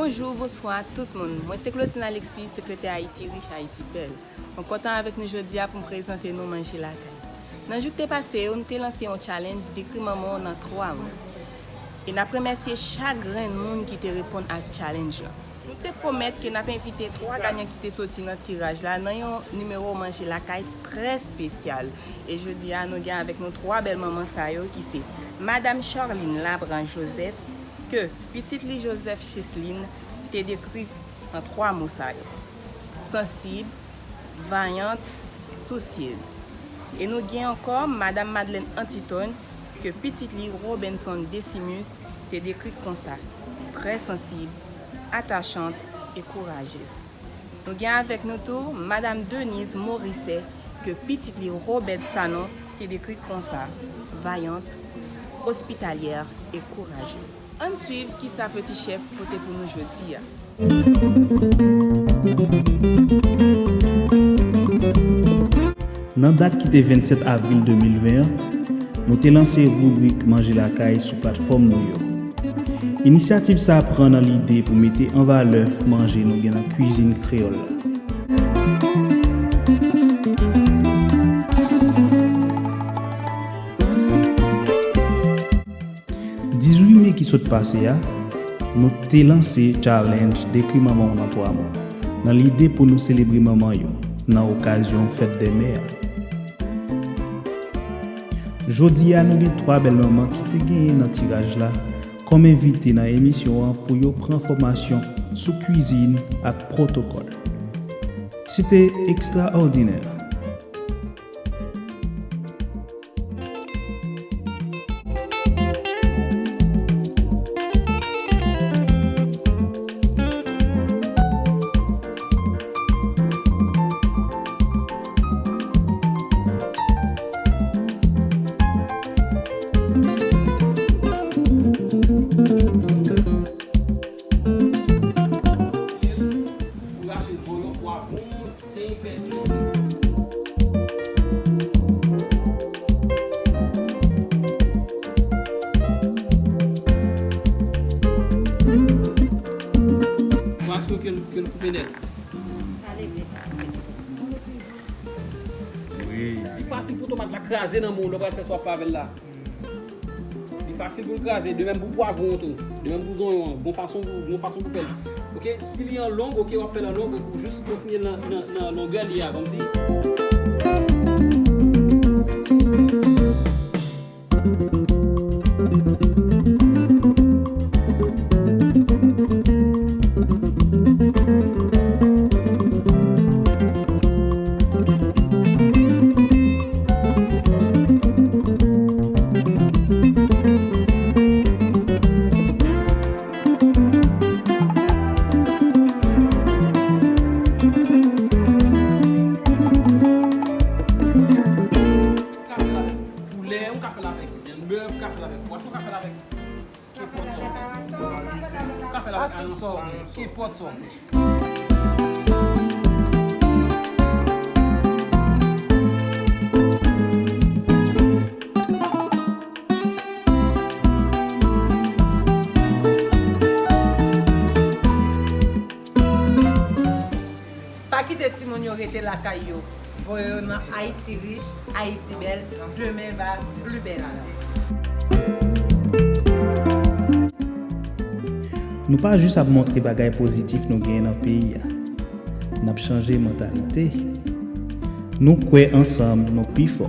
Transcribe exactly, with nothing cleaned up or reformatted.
Bonjou, bonswa tout moun. Mwen se Claudine Alexis, sekretè Ayiti Rich, Ayiti Bèl. Mwen kontan avèk nou jodi a pou m prezante nou manje lakay. Nan jou k te pase yo, nou te lanse yon challenge dekri manman w nan twa mo. E n ap remèsye chak grenn moun ki te reponn ak challenge lan. Nou te pwomèt ke n ap envite twa ganyan ki te soti nan tiraj la nan yon nimewo manje lakay trè espesyal. E jodi a, nou gen avèk nou twa bèl manman sa yo ki se Madam Charline Labran Joseph, ke pitit li Joseph Cheslin te dekri an twa mo sa yo: sansib, vayant, sousyez. E nou gen ankò Madam Madeleine Antiton, ke pitit li Robenson Decimus te dekri konsa: trè sansib, atachant e kourajez. Nou gen avèk nou tou Madam Denise Morisset, ke pitit li Robert Sanon te dekri konsa: vayant, ospitalyè e kourajez. Ann swiv kisa Peti Chèf pote pou nou jodi a. Nan dat ki te vennsèt avril de mil ven an, nou te lanse ribrik Manje Lakay sou platfòm nou yo. Inisyativ sa a pran nan lide pou mete an valè manje nou gen nan kwizin kreyòl la. Dizuit me ki sot pase a, nou te lanse challenge Dekri manman w nan twa mo, nan lide pou nou selebre manman yo nan okazyon Fèt dè Mè a. Jodi a, nou gen twa bèl manman ki te genyen nan tiraj la kòm envite nan emisyon an pou yo pran fòmasyon sou kwizin ak pwotokòl. Se te ekstraòdinè. Pou rache zon yon pwa bon. Te pèdi. Paske ke l, ke l koupe nèt. Wi. Li fasil pou tomat la kraze nan men w lè w pral fè sa w ap fè avè l la. Li fasil pou l kraze, de menm pou pwavwon an tou, de menm pou zonyon an, gon fason pou, gon fason pou fè l. Oke, si li an long, oke, w ap fè l an long, ou jis kontinye nan, nan, nan longè li a, kòmsi. Ka fè l avèk poulè, ou ka fè l avèk bèf, ou ka fè l avèk pwason, ou ka fè l avèk kenpòt sa w vle. Ou ka fè l avèk alanso, kenpòt sa w vle. Pa kite timoun yo rete lakay yo. Voye yo nan Ayiti Rich, Ayiti Bèl, demen va pli bèl ankò. Nou pa jis ap montre bagay pozitif nou genyen nan peyi a. N ap chanje mantalite. Nou kwè ansanm nou pi fò.